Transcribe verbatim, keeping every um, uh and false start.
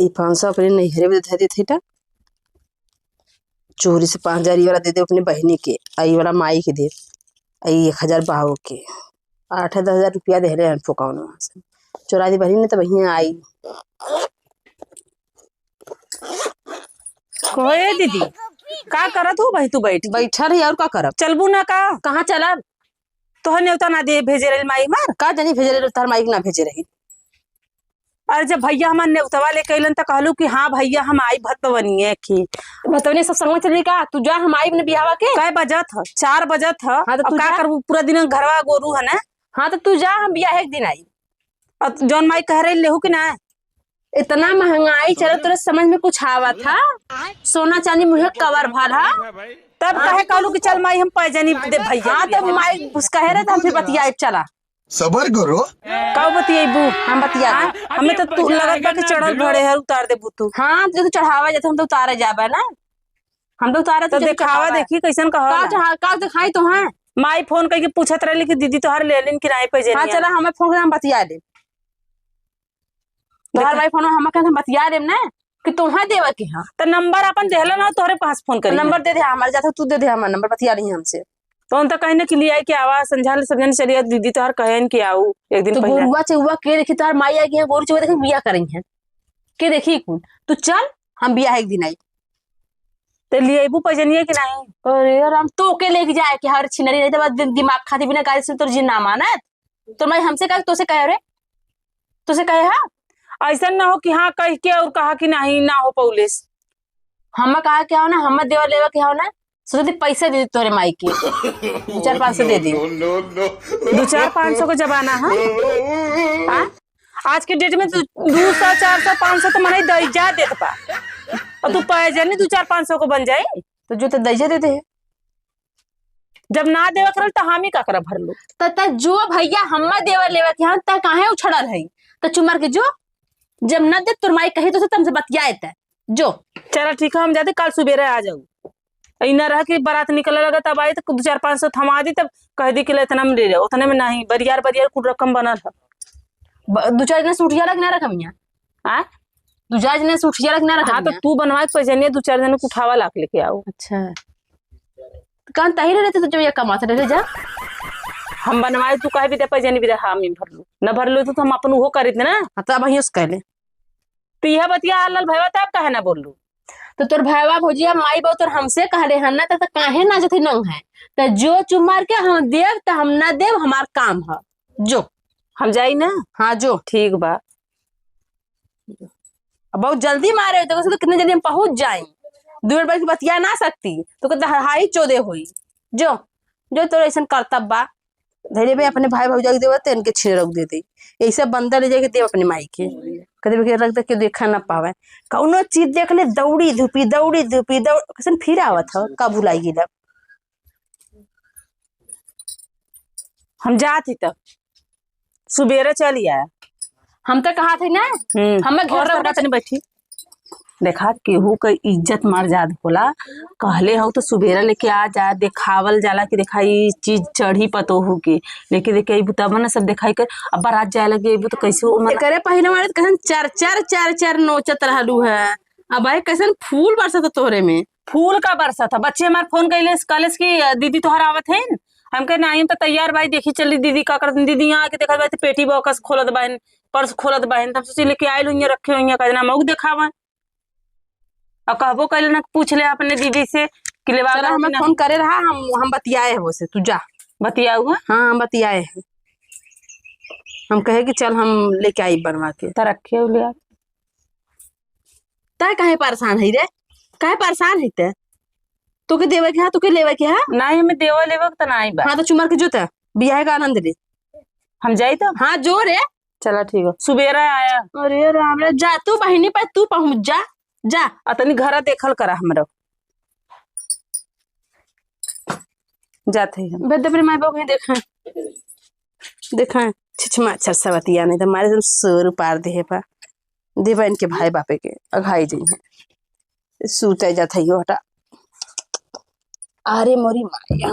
ई पाँच सौ अपने नैहरे में धरे थे टा। चोरी से पाँच हजार ई वाला दे दे अपने बहिनी के, आ ई वाला माई के दे, आ ई एक हजार बाबू के। आठ दस हजार रुपया देहले हन फुकौन वहाँ से। चोरा दी बहिनी ने तब हियाँ आई। कहो ए दीदी, का करत हो भाई तू बैठ के? बैठल रही और का करब? चलबू ना का? कहाँ चलब? तोहर नेवता ना दे भेजे रही माई हमार। का जानी भेजे रही, तोहर माई के ना भेजे रही। अरे जब भैया हमार नेवतवा लेके अइलन त कहलू कि हाँ भैया हम आई भतवनिए की। भतवनिए सब संगवा चल रही का? तू जा, हम आई अपने बियाहवा के। कै बजत ह? चार बजत ह। हाँ, तो अब तू का जा। करबू? पूरा दिन घरवा गोरू है ना। हाँ, तो तू जा, हम बियाह एक दिन आई। और जौन माई कह रही लेहू कि ना? इतना महंगाई चलत, तोरे समझ में कुछ आवत ह? सोना चांदी मुहे कवर भर ह। तब काहे कहलू कि चल माई हम पैजनी दे भैया? हाँ, तब माई कुछ कहे रहे त हम फिर बतियाए चला। सबर करो। का बतियाइबू? हम बतिया हाँ, दे। हमें तो तू लगत बा कि चढ़ल भरे हर उतार देबू तू। हाँ, जो तू चढ़ावा जाते हम तो उतारे जाबे ना। हम तो उतारे तो तो जब देखावा चढ़ावा। देखी कैसन कहा का ना। चढ़ा-, का दिखाई तो है? माई फोन करके पूछत रहली कि दीदी तोहार ले लेन कि नहीं पैजनिया। हाँ, चला हमें फोन कर हम बतिया ले। तोहार देखा। भाई फोन में हम कहत हम बतिया लेम ना कि तोहार देवा के हाँ। तो नंबर अपन देहला ना, तोहरे पास फोन करी। नंबर दे दे हमारे, जाता तू दे दे हमारा नंबर, बतिया रही हमसे। तो उन तक कहीं ना कि लिया कि आवा, संझा ले सब जन चलिए, दीदी तोहार कहन कि आऊ एक दिन तो पहले। गोरुआ चौवा के देखी, तोहार माई आई है, गोरू चौवा देखी बिया करी है, के देखी कुल। तू चल, हम बिया एक दिन आई। ते लिए अइबू पैजनिया कि नहीं? अरे यार, हम तो के लेके जाए कि हर छिनरी नहीं, तो बस दि-, दिमाग खाती बिना गाड़ी से तोर जी ना मानत। तो मैं हमसे कहा, तोसे कहे रे, तोसे कहे हा? ऐसा ना हो कि हाँ कह के और कहा कि नहीं, ना हो पौलिस। हम कहा क्या हो ना, हम देवा लेवा के हो ना, सोचती पैसे दे दी तोरे माई के, दो चार पाँच सौ दे दी। No, no, no। दो चार पाँच सौ का जमाना है। हाँ? आज के डेट में तो दो सौ, चार सौ, पाँच सौ तो मनई दइजा देत बा, और तू पैजनी दो चार पाँच सौ को बन जाई। तो जो तो दइजा दे दे। जब ना देवे करल तो हामी का करा भर लो। त, त जो भैया हम्मा देवे लेवे के हम त काहे उछड़ल है? त चुमर के जो, जब ना दे तोर माई कही तो से तुमसे बतियाए त जो। चला ठीक है, हम जाते, कल सुबेरे आ जाऊ। ई ना रहा कि बारात निकले लगा तब आई तो दो चार पाँच सौ थमा दी, तब कह दी कि ले इतना में ले जाओ, उतने में नहीं, बरियार बरियार कुल रकम बनल है। ब-, दो चार जने से उठिया लग ना रकम यहाँ। आ? दो चार जने से उठिया लग ना रकम हाँ, तो यहाँ। तू बनवा के पैसे नहीं, दो चार जने को उठावा लाग लेके आओ। अच्छा। तो कान ताही रहते तो जो ये कमाते रहते जा। हम बनवाए, तू काहे भी दे पैसे नहीं भी दे, हामी भर लू। न भर लू तो हम अपन उहो करीत ना। हाँ, तो अब यहीं से कह ले। तो यह बतिया लाल भैया तब काहे ना बोल लू? तो तोर भैया भौजिया माई बाबू तोर हमसे कहले हन ना, त, त काहे ना जथी नंग है? त जो चुमार के हम देव, त हम ना देव, हमार काम ह। जो। हम जाई ना? हाँ, जो। ठीक बा। अब बहुत जल्दी मारे, तो कैसे तो कितने जल्दी हम पहुँच जाई। दू मिनट बैठ के बतिया ना सकती, तो कहते हाई चोदे होई। जो, जो तोर ऐसन करतब बा। धैर्य में अपने भाई भौजाई के देवे, तो इनके छीने रख देते। ऐसे बंदर ले जाके देव अपने माई के। कदे भी रख दे के देखा ना पावे। कौनो चीज देख ले, दौड़ी धूपी, दौड़ी धूपी, दौड़, कैसन फिर आवत ह, का भुलाई गेल। हम जात ही तब। सुबेरे चली आया। हम तो कहा थे ना, हम्म। हमें घर और सब रउरा बता- तनी बैठी। देखा, केहू के इज्जत मर्याद होला। कहले हऊ तो सुबेरे लेके आ जा, देखावल जाला कि देखा, ई चीज चढ़ी पतोहू के। लेके देखे अइबू तब न सब देखाई कर। अब बारात जाए लगे अइबू तो कैसे वो, मतलब, एकरे पहिले वाले तो कहन चर चर चर चर नोचत रहलू है। अब भाई, कैसन फूल बरसत ह तोहरे में? फूल का बरसत ह? बच्चे हमार फोन कैले, कहलेस कि दीदी तोहर आवत है। हम कहे, "नहीं, हम तो तैयार बाई, देखी चली दीदी का करत।" दीदी यहाँ आके देखत बाई, तो पेटी बॉक्स खोलत बाइन, पर्स खोलत बाइन। तब सोची लेके आइल हुइया, रखे हुइया, का जना मऊ देखावा। और कहबो कैले ना, पूछ ले अपने दीदी से कि लेवा चला, हमें फोन करे रहा, हम, हम बतियाए हैं वो से, तू जा। बतियाऊ है? हाँ, हम बतियाए हैं। हम कहे कि चल, हम लेके आई बनवा के। तो रखे हो ले आ। तै काहे परेशान है रे? काहे परेशान है तै? तोके देवे के हा, तोके लेवे के हा? नाही, हमें देवे लेवे के त नाही बा। हाँ, तो चुमर के जो त, बियाह का आनंद ले। हम जाई तब? हाँ, जो रे। चला, ठीक है, सुबेरा आया। अरे राम रे, जा तू बहिनी पे, तू पहुँच जा, जा। आ तनी घरा देखल करा हमरो। जात है हम। बे, दबरे माई बाबू कहीं देखा। देखा, छिछमा अच्छा सवतिया नहीं तो मारे तुम सोर उपार दे पा। देबा इनके भाई बापे के, अघाई जइहे। सूते जात है यो हटा। अरे मोरी माया।